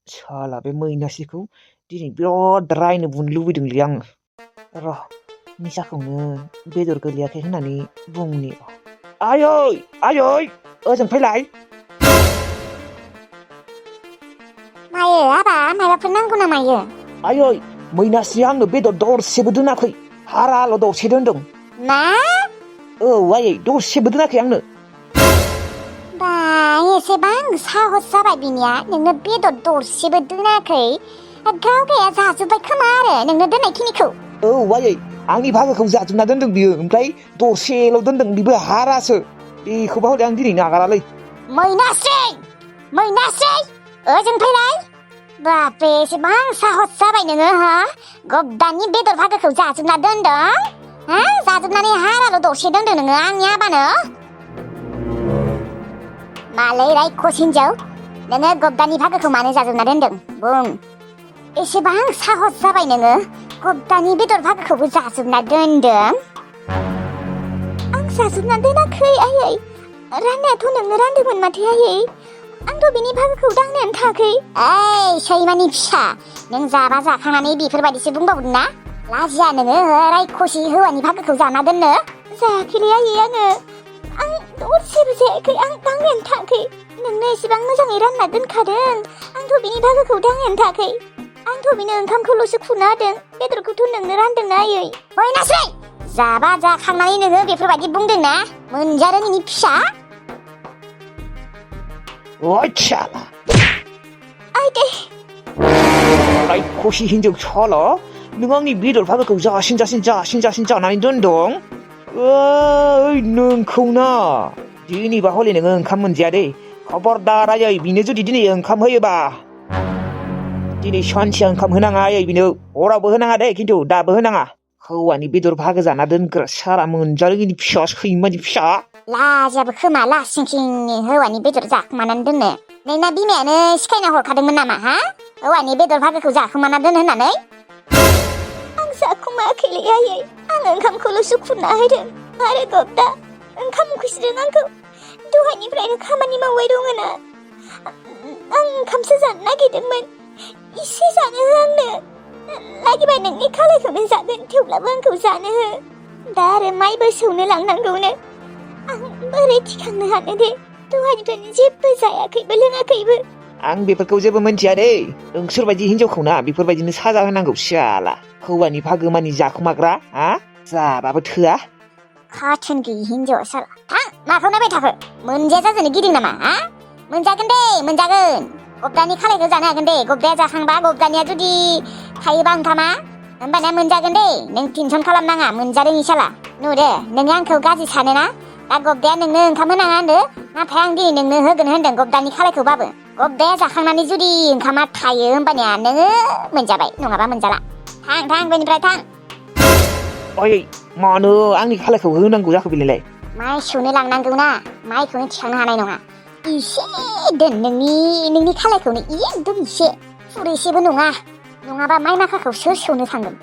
साला बे मैनासिखौ दिनै बिराद रायनो बुनो लुबैदोंलै आङो। र' निसाखौनो बेदर गोलैयाखै होननानै बुंनि। आयै आयै ओजों फैलाय। मायो आबा माबाफोर नांगौ नामायो? आयै मैनासिया आंनो बेदर दरसेबो दोनाखै, हाराल' दरसे दोनदों। मा? औ आयै दरसेबो दोनाखै आंनो। बा एसेबां साहस जाबाय बिनिया नोंनो बेदर दरसेबो दोनाखै। गावगाया जाजोब्बाय खोमा आरो नोंनो दोननायखिनिखौ। औ आयै आंनि बाहागोखौ जाजोबना दोनदों बियो, ओमफ्राय दरसेल' दोनदों, बेबो हारासो। बेखौबा हले आं दिनै नागारालै। मैनास्रि ओजों फैलाय। बापरे एसेबां साहस जाबाय नोङो हा? गब्दानि बेदर भागोखौ जाजोबना दोनदों हा? जाजोबनानै हाराल' दरसे दोनदों नोङो आंनि आबानो? मालै रायखस हिन्जाव, नोङो गब्दानि भागोखौ मानो जाजोबना दोनदों बुं। एसेबां साहस जाबाय नोङो गब्दानि बेदर भागोखौबो जाजोबना दोनदों? आं जाजोबना दोनाखै आयै, राननायाथ' नोंनो रानदोंमोन माथो आयै, आंथ' बिनि भागोखौ दांनायानो थायाखै। ओइ सैमानि फिसा, नों जाबा जाखांनानै बेफोरबायदिसो बुंबावदों ना? लाजिया नोङो रायखसि हौवानि भागोखौ जाना दोननो? जायाखैलै आयै आं दरसेबो जायाखै, आं दांनायानो थायाखै। नोंनो एसेबां मोजाङै रानना दोनखादों, आंथ' बिनि भागोखौ दांनायानो थायाखै। आंथ' बिनो ओंखामखौल'सो खुना होदों, बेदरखौथ' नोंनो रानदोंना आयै। मैनास्रि जाबा जाखांनानै नोङो बेफोरबायदि बुंदों ना? मोनजादों नोंनि फिसा। ओइ साला आइदे रायखसि हिन्जाव साला, नों आंनि बेदर भागोखौ जासिन जानानै दोनदों। ओइ नोंखौ ना दिनैबा हले नोङो ओंखाम मोनजाया दे। खबरदार आयै, बिनो जुदि दिनै ओंखाम होयोबा दिनै सानसेया ओंखाम होनाङा आयै बिनो, हरावबो होनाङा दे, खिन्थु दाबो होनाङा। हौवानि बेदर भागो जाना दोनग्रा साला मोनजादों बिनि फिसा, सैमानि फिसा। लाजियाबो खोमा लासिंसिंनि हौवानि बेदर जाखुमानानै दोननो। नोंना बिमायानो सिखायना हरखादोंमोन नामा हा? हौवानि बेदर भागोखौ जाखुमाना दोन होननानै? आं जाखुमायाखैलै आयै, आं ओंखामखौल'सो खुरना होदों। आरो गब्दा ओंखाम उखैसोदों आंखौ, दहायनिफ्रायनो खामानि मावबाय दङना। आं ओंखामसो जानो नागिरदोंमोन, इसे जानो हो आंनो। लागिबा नोंनि खालायखौनो जागोन, थेवब्लाबो आंखौ जानो हो। दा आरो माइबो सौनो लांनांगौनो, आं बोरै थिखांनो हानो दे? दहायनिफ्रायनो जेबो जायाखैबो लोङाखैबो। आं बेफोरखौ जेबो मिन्थिया दे। नोंसोरबायदि हिन्जावखौ ना बेफोरबायदिनो साजा होनांगौ साला। हौवानि भागो मानि जाखुमाग्रा हा? जाबाबो थोआ। खाथोन गैयि हिन्जाव साला। थां, माखौ नायबाय थाखो? मोनजाया जाजानो गिदिं नामा हा? मोनजागोन दे मोनजागोन, गब्दानि खालायखौ जानो हागोन दे। गब्दाया जाखांबा, गब्दानिया जुदि थायोबा ओंखामा, होमबानिया मोनजागोन दे। नों टेनसन खालामनाङा, मोनजादों इ साला। नुदे नोङो आंखौ गाज्रि सानो ना? दा गब्दाया नोंनो ओंखाम होनाङा होनदो, नाथाय आं दिनै नोंनो होगोन होनदों गब्दानि खालायखौबाबो। गब्दाया जाखांनानै जुदि ओंखामा थायो, होमबानिया नोङो मोनजाबाय, नङाबा मोनजाला। थां बेनिफ्राय थां। आयै मानो आंनि खालायखौ होनांगौ जाखो बेलाय? माइ सौनो लांनांगौ ना, माइखौनो थिखांनो हानाय नङा। इसे दोन नोंनि खालायखौनो, एकदम इसे, खुरैसेबो नङा, नङाबा माइ माखाखौ सोर सौनो थांगोन?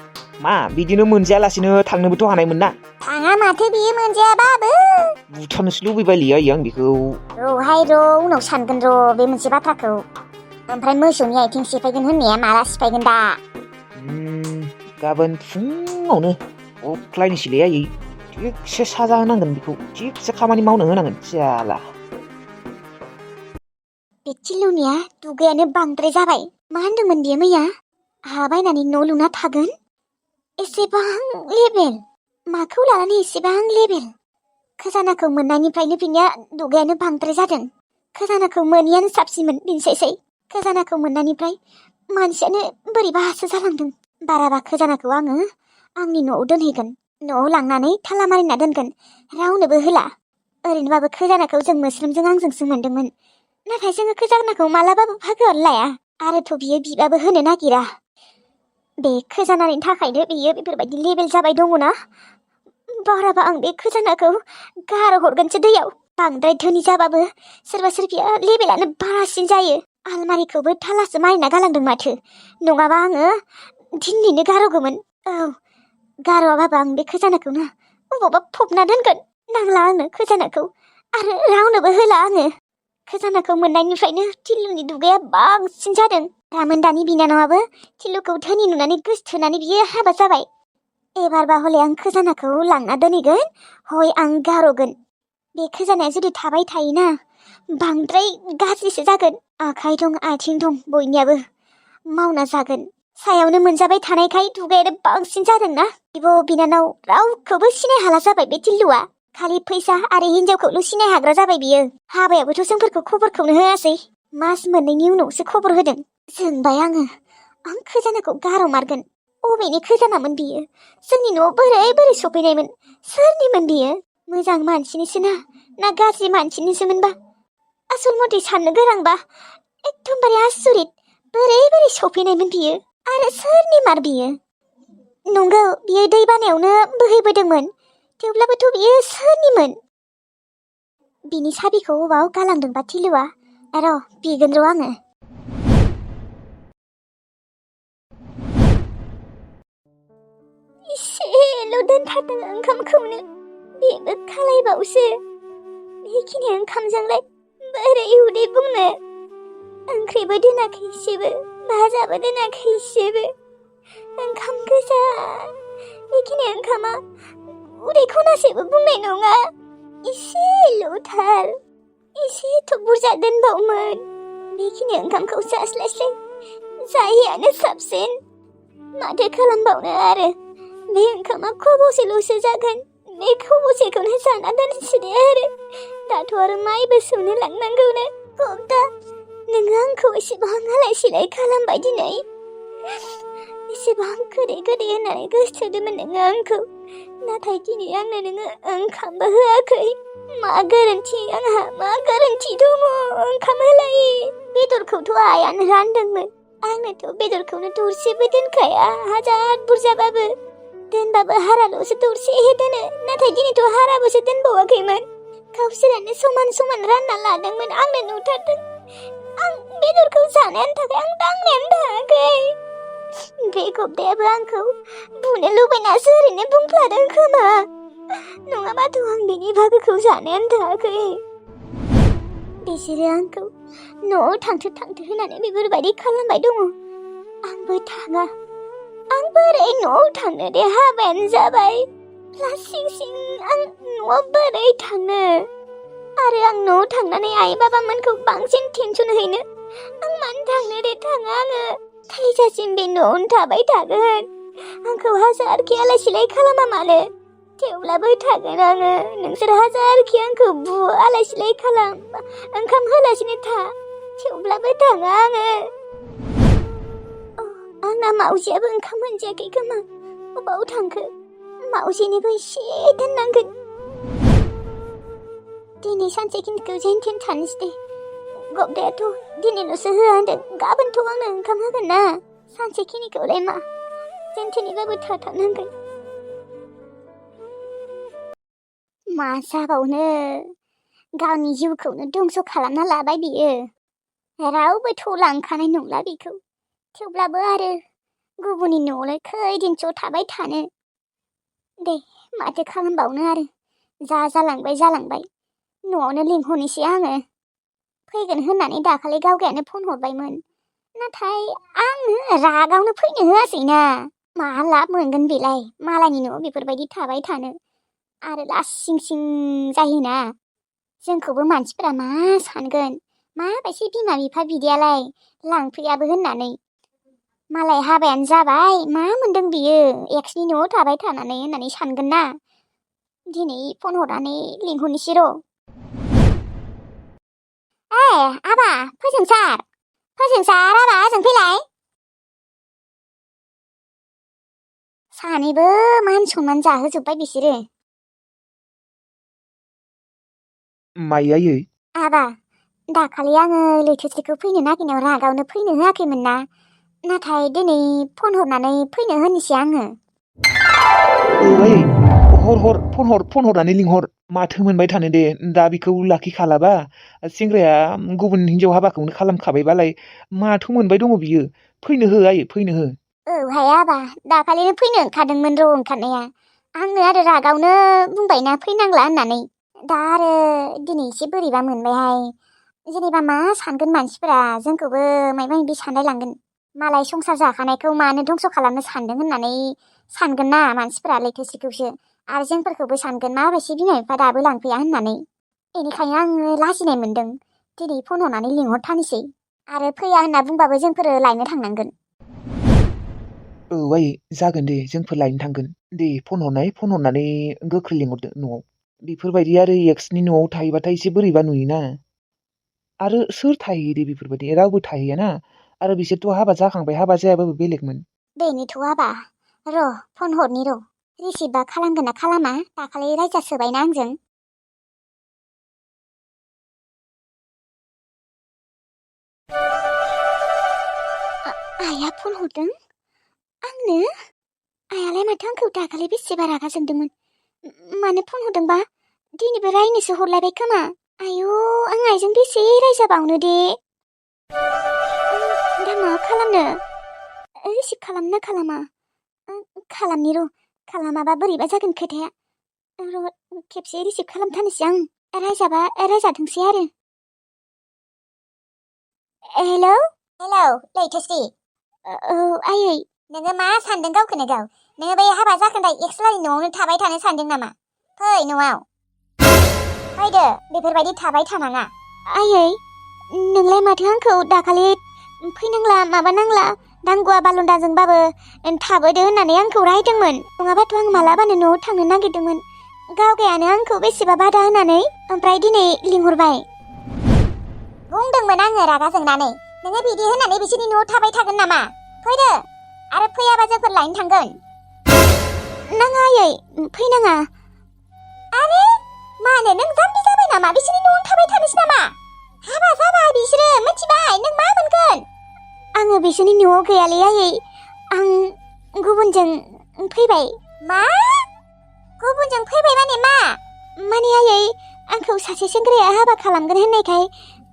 मा बिदिनो मोनजायालासिनो थांनोबोथ' हानायमोन ना? थाङा माथो बियो मोनजायाबाबो। बुथारनोसो लुबैबायलै आयै आं बेखौ। औहाय उनाव सानगोन बे मोनसे बाथ्राखौ। ओमफ्राय मोसौनि आथिं सिफायगोन होननाया माला सिफायगोन दा? गाबोन फुङावनो अख्लायनोसैलै आयै, थिगसे साजा होनांगोन बेखौ, थिगसे खामानि मावनो होनांगोन साला। बे थिलुनिया दुगायानो बांद्राय जाबाय। मा होनदोंमोन बियो मैया? हा बायनानै न' लुना थागोन? एसेबां लेबेल? माखौ लानानै एसेबां लेबेल? खजानाखौ मोननायनिफ्रायनो बिनिया दुगायानो बांद्राय जादों। खजानाखौ मोनियानो साबसिनमोन बिनोसै। खजानाखौ मोननायनिफ्राय मानसियानो बोरैबासो जालांदों। बाराबा खजानाखौ आङो आंनि न'आव दोनहैगोन, न'आव लांनानै थाला मारिना दोनगोन, रावनोबो होला। ओरैनोबाबो खजानाखौ जों मोस्रोमजों आंजोंसो मोनदोंमोन, नाथाय जोङो खजानाखौ मालाबाबो भागोआवनो लाया, आरोथ' बियो बिबाबो होनो नागिरा। बे खजानानि थाखायनो बियो बेफोरबायदि लेबेल जाबाय दङना? बाराबा आं बे खजानाखौ गार हरगोनसो दैयाव। बांद्राय धोनि जाबाबो सोरबा सोरबिया लेबेलानो बारासिन जायो। आलमारिखौबो थालासो मारिना गालांदों माथो, नङाबा आङो दिनैनो गारहगौमोन। औ, गारहआबाबो आं बे खजानाखौनो अबावबा फबना दोनगोन। नांला आंनो खजानाखौ, आरो रावनोबो होला आङो। खजानाखौ मोननायनिफ्रायनो थिलुनि दुगाया बांसिन जादों। रामोनदानि बिनानावाबो थिलुखौ धोनि नुनानै गोसथोनानै बियो हाबा जाबाय। एबारबा हले आं खजानाखौ लांना दोनहैगोन, हय आं गार'गोन। बे खजानाया जुदि थाबाय थायोना बांद्राय गाज्रिसो जागोन। आखाइ दं आथिं दं बयनियाबो, मावना जागोन। सायावनो मोनजाबाय थानायखाय दुगायानो बांसिन जादोंना। बिब' बिनानाव रावखौबो सिनाय हाला जाबाय बे थिलुआ। खालि फैसा आरो हिनजावखौल' सिनाय हाग्रा जाबाय बियो। हाबायाबोथ' जोंफोरखौ खबरखौनो होआसै, मास मोननैनि उनावसो खबर होदों। जोंबाय आं खजानाखौ गारमारगोन। अबेनि खजानामोन बियो? जोंनि न'आव बोरै सफैनायमोन? सोरनिमोन बियो? मोजां मानसिनिसो ना गाज्रि मानसिनिसोमोनबा? आसल मथे साननो गोरोंबा एकदमबारे आसरित। बोरै सफैनायमोन बियो? आरो सोरनि मार बियो? नंगौ, बियो दै बानायावनो बोहैबोदोंमोन। थेवब्लाबोथ' बियो सोरनिमोन? बिनि साबिखौ अबाव गालांदोंबा थिलुआ? र' बिगोन र' आङो। इसेल' दोनथारदों ओंखामखौनो, बेबो खालायबावसो। बेखिनि ओंखामजोंलाय बोरै उदै बुंनो? ओंख्रिबो दोनाखै इसेबो, भाजाबो दोनाखै इसेबो। ओंखाम गोजा। बेखिनि ओंखामा उदै खनासेबो बुंनाय नङा। इसेल'थार, इसेथ' बुरजा दोनबावमोन। बेखिनि ओंखामखौ जास्लायस्लाय जायैयानो साबसिन। माथो खालामबावनो आरो, बे ओंखामा खबसेल'सो जागोन। बे खबसेखौनो जाना दोनसै दे आरो। दाथ' आरो माइबो सौनो लांनांगौनो। कप्ता, नोङो आंखौ एसेबां आलाय सिलाय खालामबाय दिनै। एसेबां गोदै होननानै गोसोथोदोंमोन नोङो आंखौ, नाथाय दिनै आंनो नोङो ओंखामबो होआखै। मा गोरोन्थि आंहा, मा गोरोन्थि दङ ओंखाम होलायै? बेदरखौथ' आइयानो रानदोंमोन। आंनोथ' बेदरखौनो दरसेबो दोनखाया, हाजार बुरजाबाबो। दोनबाबो हाराल'सो दरसे दोनो, नाथाय दिनैथ' हाराबोसो दोनबावाखैमोन। गावसोरानो समान रानना लादोंमोन, आंनो नुथारदों। आं बेदरखौ जानायानो थाखाय आं दांनायानो थाङाखै। बे गब्दायाबो आंखौ बुनो लुबैनासो ओरैनो बुंफ्लादों खोमा, नङाबाथ' आं बेनि बाहागोखौ जानायानो थाङाखै। बिसोरो आंखौ न'आव थांथो होननानै बेफोरबायदि खालामबाय दङ। आंबो थाङा। आं बोरै न'आव थांनो दे? हाबायानो जाबाय। लासिं सिं आं न'आव बोरै थांनो? आरो आं न'आव थांनानै आइ बाबामोनखौ बांसिन टेनसन हैनो आं मानो थांनो दे? थाङा आङो। थैजासिम बे न'आवनो थाबाय थागोन। आंखौ हाजारखि आलाय सिलाय खालामा मानो, थेवब्लाबो थागोन आङो। नोंसोर हाजारखि आंखौ बु आलाय सिलाय खालाम, ओंखाम होलासिनो था, थेवब्लाबो थाङा आङो। आंना मावजियाबो ओंखाम मोनजायाखै खोमा। अबाव थांखो? मावजिनोबो एसे दोननांगोन। दिनै सानसेखिनिखौ जेन थेन थानोसै दे। गब्दायाथ' दिनैल'सो होआ होनदों, गाबोनथ' आंनो ओंखाम होगोन ना। सानसेखिनिखौलाय मा, जेन थेनैबाबो थाथारनांगोन। मा जाबावनो, गावनि जिउखौनो दंस' खालामना लाबाय बियो। रावबोथ' लांखानाय नंला बेखौ। थेवब्लाबो आरो गुबुननि न'आवलाय खैदिनसो थाबाय थानो। दे माथो खालामबावनो आरो, जालांबाय। न'आवनो लिंहरनोसै आङो। फैगोन होननानै दाखालि गावगायानो फन हरबायमोन, नाथाय आङो रागावनो फैनो होआसैना। मा लाब मोनगोन बेलाय मालायनि न'आव बेफोरबायदि थाबाय थानो। आरो लासिं सिं जायोना। जोंखौबो मानसिफोरा मा सानगोन, माबायदि बिमा बिफा बिदियालाय लांफैयाबो होननानै। मालाय हाबायानो जाबाय, मा मोनदों बियो एक्सनि न'आव थाबाय थानानै होननानै सानगोन ना। दिनै फन हरनानै लिंहरनोसै र'। आबा फोजोंसार आबा ओजों फैलाय। सानैबो मान सनमान जाहोजोब्बाय बिसोरो। माइयायै? आबा, दाखालि आङो लैथोसेखौ फैनो नागिरनायाव रागावनो फैनो होआखैमोन ना, नाथाय दिनै फन हरनानै फैनो होनोसै आङो। आयै, फन हरनानै लिंहर। माथो मोनबाय थानो दे, दा बेखौ लाखिखालाबा सेंग्राया गुबुन हिनजाव हाबाखौनो खालामखाबायबालाय माथो मोनबाय दङ बियो। फैनो हो आयै, फैनो हो। औहाय आबा, दाखालिनो फैनो ओंखारदोंमोन र' ओंखारनाया। आंनो आरो रागावनो बुंबायना फैनांला होननानै। दा आरो दिनै एसे बोरैबा मोनबायहाय। जेनेबा मा सानगोन मानसिफोरा जोंखौबो मायबा मायबि सानलायलांगोन मालाय संसार जाखानायखौ मानो धंस' खालामनो सानदों होननानै सानगोन ना मानसिफोरा लैथोस्रिखौसो आरो जोंफोरखौबो सानगोन माबायदि बिमा बिफा दाबो लांफैया होननानै बेनिखायनो आङो लाजिनाय मोन्दों दिनै फन हरनानै लिंहरथानोसै आरो फैया होनना बुंबाबो जोंफोरो लायनो थांनांगोन औ आयै जागोन दे जोंफोर लायनो थांगोन दे फन हरनानै गोख्रै लिंहरदो न'आव बेफोरबायदि आरो एक्सनि न'आव थायोबाथाय एसे बोरैबा नुयोना आरो सोर थाहैयो दे बेफोरबायदि रावबो थाहैयाना आरो बिसोरथ' हाबा जाखांबाय हाबा जायाबाबो बेलेगमोन बेनोथ' आबा र' फन हरनि र' रिसिभा खालामगोन ना खालामा दाखालि रायजासोबायना आंजों आइया फन हरदों आंनो आइयालाय माथो आंखौ दाखालि बेसेबा रागा जोंदोंमोन मानो फन हरदोंबा दिनैबो रायनोसो हरलायबाय खोमा आयौ आं आइजों बेसे रायजाबावनो दे दा मा खालामनो रिसिभ खालामनो ना खालामा खालामनि र' खालामाबा बोरैबा जागोन खोथाया र' खेबसे रिसिभ खालामथारनोसै आं रायजाथोंसै आरो हेलौ लैथोश्री औ आयै नोङो मा सानदों गावखौनो गाव नोङो बै हाबा जाखोन्दा एक्सलानि न'आवनो थाबाय थानो सानदों नामा फै न'आव फैदो बेफोरबायदि थाबाय थानाङा आयै नोंलाय माथो आंखौ दाखालि फैनांला माबा नांला दांगुवा बालन्दाजोंबाबो थाबोदो होननानै आंखौ रायदोंमोन नङाबाथ' आं मालाबानो न'आव थांनो नागिरदोंमोन गावगायानो आंखौ बेसेबा बादा होनानै ओमफ्राय दिनै लिंहरबाय बुंदोंमोन आङो रागा जोंनानै नोङो बिदि होननानै बिसोरनि न'आव थाबाय थागोन नामा फैदो आरो फैयाबा जोंफोर लायनो थांगोन नाङा आयै फैनाङा आरे मानो नों जाम्बि जाबाय नामा बिसोरनि न'आवनो थाबाय थानोसै नामा हाबा जाबाय बिसोरो मिथिबाय नों मा मोनगोन आङो बिसोरनि न'आव गैयालै आयै आं गुबुनजों फैबाय मा गुबुनजों फैबाय माने आयै आंखौ सासे सेंग्राया हाबा खालामगोन होननायखाय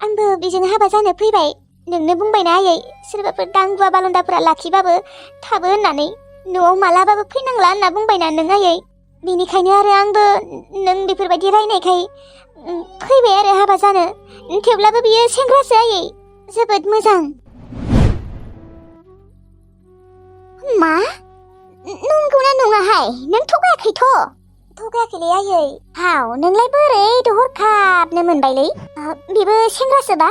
आंबो बेजों हाबा जानो फैबाय नोंनो बुंबायना आयै सोरबाफोर दांगुवा बालन्दाफोरा लाखिबाबो थाबो होननानै न'आव मालाबाबो फैनांला होनना बुंबायना नों आयै बेनिखायनो आरो आंबो नों बेफोरबायदि रायनायखाय फैबाय आरो हाबा जानो थेवब्लाबो बियो सेंग्रासो आयै जोबोद मोजां मा नंगौना नङाहाय नों थगायाखैलै आयै हाव नोंलाय बोरै हरखाबनो मोनबायलै बेबो सेंग्रासोबा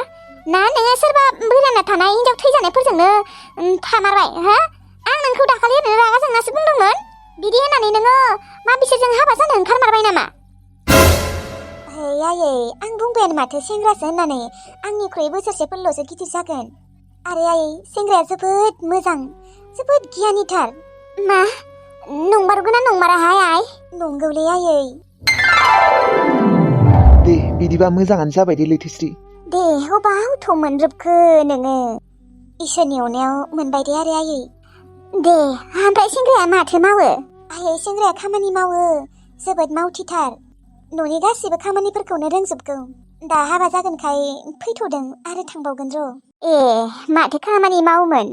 ना नोङो सोरबा बोराना थानाय हिनजाव थैजानायफोरजोंनो थामारबाय हा आं नोंखौ दाखालि ओरैनो रागा जोंनासो बुंदोंमोन बिदि होननानै नोङो मा बिसोरजों हाबा जानो ओंखारमारबाय नामा हे आयै आं बुंबायानो माथो सेंग्रासो होननानै आंनिख्रुइ बोसोरसेफोरल'सो गिदिर जागोन आरो आयै सेंग्राया जोबोद मोजां जोबोद गियानिथार मा नंमारगौना नंमाराहाय आइ नंगौलै आयै दे बिदिबा मोजाङानो जाबाय दे लैथोश्री दे अबावथ' मोनजोबखो नोङो इसोरनि अननायाव मोनबाय दे आरो आयै दे ओमफ्राय सेंग्राया माथो मावो आयै सेंग्राया खामानि मावो जोबोद मावथिथार न'नि गासिबो खामानिफोरखौनो रोंजोबगौ दा हाबा जागोनखाय फैथ'दों आरो थांबावगोन र' ए माथो खामानि मावोमोन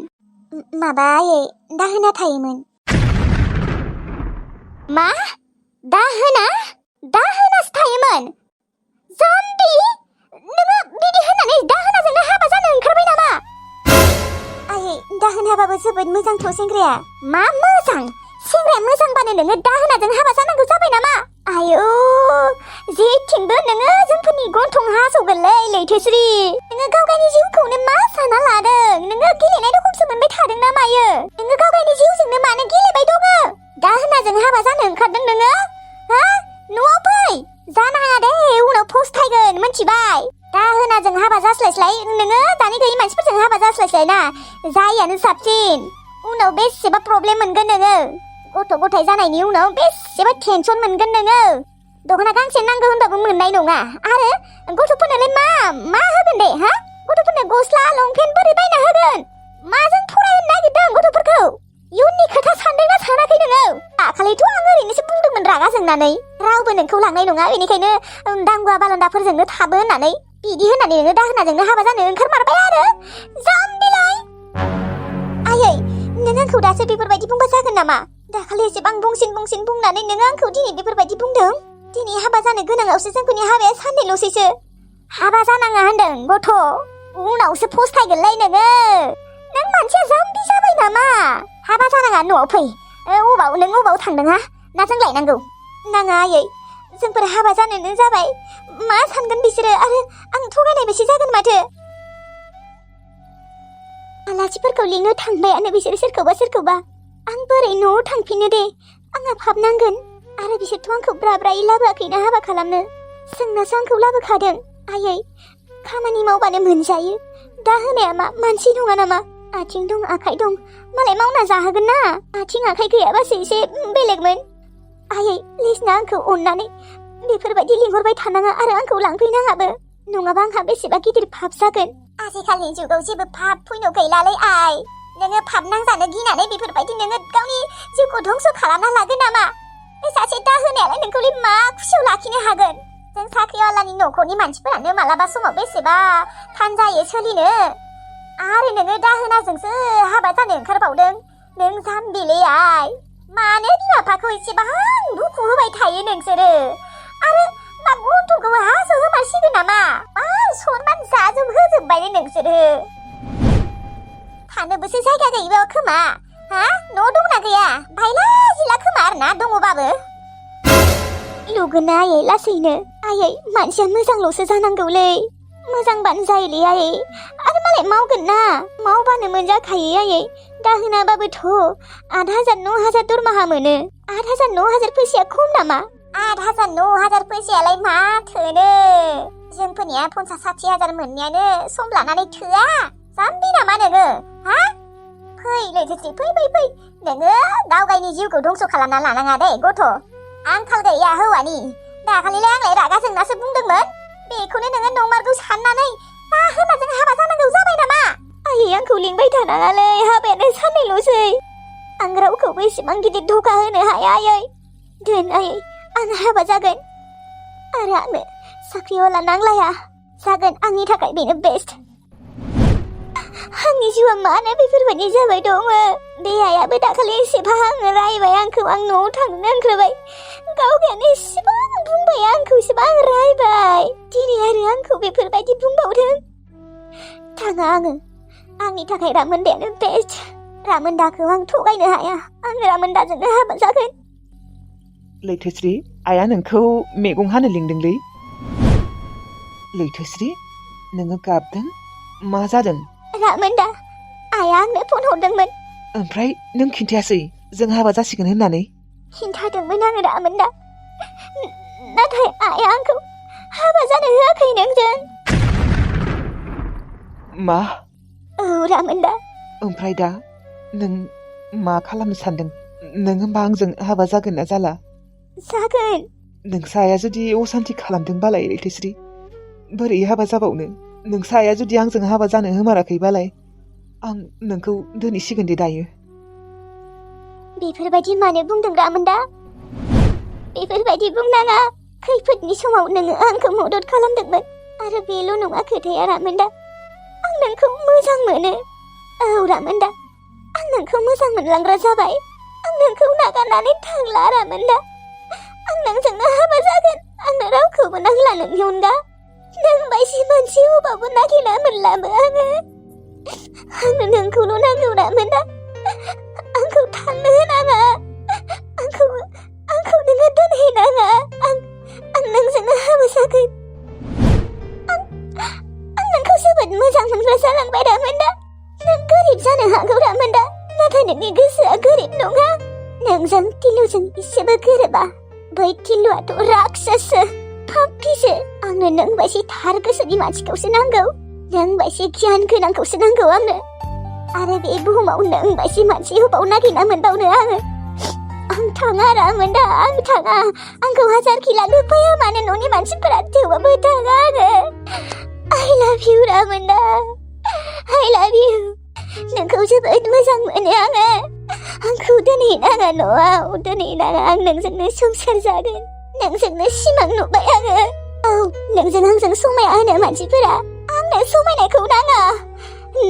माबा आयै दाहोना थायोमोन मा दाहोनासो थायोमोन जाम्बि नोङो बिदि होननानै दाहोनाजोंनो हाबा जानो ओंखारबाय नामा आयै दाहोनाबाबो जोबोद मोजांथ' सेंग्राया मा मोजां सेंग्राया मोजांबानो नोङो दाहोनाजों हाबा जानांगौ जाबाय नामा आयौ जेथिंबो नोङो जोंफोरनि गन्थं हास'गोनलै लैथोश्री नोङो गावगायनि जिउखौनो मा साना लादों नोङो गेलेनाय रखमसो मोनबाय थादों ना मायो नोङो गावगायनि जिउजोंनो मानो गेलेबाय दङ दाहोनाजों हाबा जानो ओंखारदों नोङो हा न'आव फै जानो हाया दे उनाव फस्थायगोन मिथिबाय दाहोनाजों हाबा जास्लायस्लाय नोङो दानि गैयै मानसिफोरजों हाबा जास्लायस्लाय ना जायियानो साबसिन उनाव बेसेबा प्रब्लेम मोनगोन नोङो गथ' गथाय जानायनि उनाव बेसेबा टेनसन मोनगोन नोङो दख'ना गांसे नांगौ होनबाबो मोननाय नङा आरो गथ'फोरनोलाय मा होगोन दे हा गथ'फोरनो गस्ला लंपेन्ट बोरै बायना होगोन माजों फरायहोनो नागिरदों गथ'फोरखौ इयुननि खोथा सानदोंना सानाखै नोङो दाखालिथ' आं ओरैनोसो बुंदोंमोन रागा जोंनानै रावबो नोंखौ लांनाय नङा बेनिखायनो दांगुवा बालन्दाफोरजोंनो थाबो होननानै बिदि होननानै नोङो दाहोनाजोंनो हाबा जानो ओंखारमारबाय आरो जाम्बिलाय आयै नों आंखौ दासो बेफोरबायदि बुंबा जागोन नामा दाखालि एसेबां बुंसिन बुंनानै नोङो आंखौ दिनै बेफोरबायदि बुंदों दिनै हाबा जानो गोनाङावसो जोंफोरनि हाबाया साननैल'सैसो हाबा जानाङा होनदों गथ' उनावसो फस्थायगोनलै नोङो नों मानसिया जाम्बि जाबाय नामा हाबा जानाङा न'आव फै नों अबाव थांदों हा ना जों लायनांगौ नाङा आयै जोंफोर हाबा जानोनो जाबाय मा सानगोन बिसोरो आरो आं थगायनाय बेसे जागोन माथो आलासिफोरखौ लिंनो थांबायानो बिसोर सोरखौबा आं बोरै न'आव थांफिनो दे आंहा फाबनांगोन आरो बिसोरथ' आंखौ ब्राब्रायै लाबोआखैना हाबा खालामनो जोंनासो आंखौ लाबोखादों आयै खामानि मावबानो मोनजायो दा होनाया मा मानसि नङा नामा आथिं दं आखाइ दं मालाय मावना जाहोगोन ना आथिं आखाइ गैयाबासो एसे बेलेगमोन आयै लिसना आंखौ अननानै बेफोरबायदि लिंहरबाय थानाङा आरो आंखौ लांफैनाङाबो नङाबा आंहा बेसेबा गिदिर फाब जागोन आजिखालिनि जुगाव जेबो फाब फैनो गैलालै आइ नोङो फाब नांजानो गिनानै बेफोरबायदि नोङो गावनि जिउखौ धंस' खालामना लागोन नामा बे सासे दाहोनायालाय नोंखौलाय मा खुसियाव लाखिनो हागोन जों साख्रिवालानि न'खरनि मानसिफोरानो मालाबा समाव बेसेबा थान जायो सोलिनो आरो नोङो दाहोनाजोंसो हाबा जानो ओंखारबावदों नों जाम्बिलै आइ मानो बिमा बिफाखौ एसेबां दुखु होबाय थायो नोंसोरो आरो मा गथ'खौ हासो होमारसिगोन नामा मा सनमान जाजोब होजोबबाय नोंसोरो थानोबोसो जायगा गैबावा खोमा हा न' दंना गैया बायला जिला खोमा आरोना दङबाबो लुगोन आयै लासैनो आयै मानसिया मोजांल'सो जानांगौलै मोजांबानो जायोलै आयै आरो मालाय मावगोन ना मावबानो मोनजाखायो आयै दाहोनाबाबोथ' 8,000 9,000 दरमाहा मोनो 8,000 9,000 फैसाया खम नामा 8,000 9,000 फैसायालाय मा थोनो जोंफोरनिया 50,000 60,000 मोननायानो सम लानानै थोआ जाम्बि नामा नोङो हा फै लैथोस्रि फै नोङो गावगायनि जिउखौ धंस' खालामना लानाङा दे गथ' आंखाल गैया हौवानि दाखालिलाय आंलाय रागा जोंनासो बुंदोंमोन बेखौनो नोङो नंमारगौ साननानै दाहोनाजों हाबा जानांगौ जाबाय नामा आयै आंखौ लिंबाय थानाङालै हाबायानो साननैल'सै आं रावखौबो एसेबां गिदिर धोखा होनो हाया आयै दोन आयै आं हाबा जागोन आरो आंनो साख्रिवाला नांलाया जागोन आंनि थाखाय बेनो बेस्ट आंनि जिउआ मानो बेफोरबायदि जाबाय दङ बे आइयाबो दाखालि एसेबां रायबाय आंखौ आं न'आव थांनो ओंखारबाय गावगायानो एसेबां बुंबाय आंखौ एसेबां रायबाय दिनै आरो आंखौ बेफोरबायदि बुंबावदों थाङा आङो आंनि थाखाय रामोन्दायानो बेस्ट रामोन्दाखौ आं थगायनो हाया आं रामोन्दाजोंनो हाबा जागोन लैथोस्रि आइया नोंखौ मैगं हानो लिंदोंलै लैथोस्रि नोङो गाबदों मा जादों रामोन्दा आइया आंनो फन हरदोंमोन ओमफ्राय नों खिन्थायासै जों हाबा जासिगोन होननानै खिन्थादोंमोन आङो रामोन्दा नाथाय आइया आंखौ हाबा जानो होआखै नोंजों मा औ रामोन्दा ओमफ्राय दा नों मा खालामनो सानदों नों होमबा आंजों हाबा जागोन ना जाला जागोन नोंसा आइया जुदि असान्ति खालामदोंबालाय लैथोस्रि बोरै हाबा जाबावनो नोंसा आइया जुदि आंजों हाबा जानो होमाराखैबालाय आं नोंखौ दोनहैसिगोन दे दायो बेफोरबायदि मानो बुंदों रामोन्दा बेफोरबायदि बुंनाङा खैफोदनि समाव नोङो आंखौ मदद खालामदोंमोन आरो बेल' नङा खोथाया रामोन्दा आं नोंखौ मोजां मोनो औ रामोन्दा आं नोंखौ मोजां मोनलांग्रा जाबाय आं नोंखौ नागारनानै थांला रामोन्दा आं नोंजोंनो हाबा जागोन आंनो रावखौबो नांला नोंनि अनगा नों बायदि मानसि अबावबो नागिरना मोनलाबो आंनो नोंखौल' नांगौ रामोन्दा आंखौ थांनो होनाङा आंखौ नोङो दोनहैनाङा आं नोंजोंनो हाबा जागोन आं नोंखौ जोबोद मोजां मोनग्रा जालांबाय रामोन्दा नों गोरिब जानो हागौ रामोन्दा नाथाय नोंनि गोसोआ गोरिब नङा नोंजों टिलुजों एसेबो गोरोबा बै टिलुआथ' राक्षससो पापिसो आंनो नों बायदि थार गोसोनि मानसिखौसो नांगौ नों बायदि गियान गोनांखौसो नांगौ आंनो आरो बे बुहुमाव नों बायदि मानसि होबाव नागिरना मोनबावनो आं थाङा रामोन्दा आं थाङा आंखौ हाजारखि लांनो फैया मानो न'नि मानसिफोरा थेवबाबो थाङा आङो I love you रामोन्दा I love you नोंखौ जोबोद मोजां मोनो आङो आंखौ दोनहैनाङा न'आव दोनहैनाङा आं नोंजोंनो संसार जागोन नोंजोंनो सिमां नुबाय आङो औ नोंजों आंजों समाया होनो मानसिफोरा आंनो समायनायखौ नाङा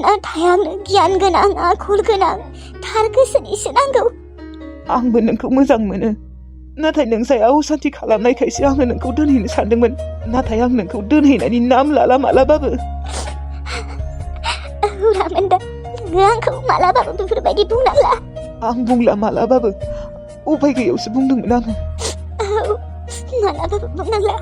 नाथाय आंनो गियान गोनां आखल गोनां थार गोसोनिसो नांगौ आंबो नोंखौ मोजां मोनो नाथाय नों सायाव सान्थि खालामनायखायसो आङो नोंखौ दोनहैनो सानदोंमोन नाथाय आं नोंखौ दोनहैनायनि नाम लाला मालाबाबो रामेन्दा नोङो आंखौ मालाबाबो बेफोरबायदि बुंनांला आं बुंला मालाबाबो उफाय गैयैयावसो बुंदोंमोन आङो मालाबाबो बुंनांला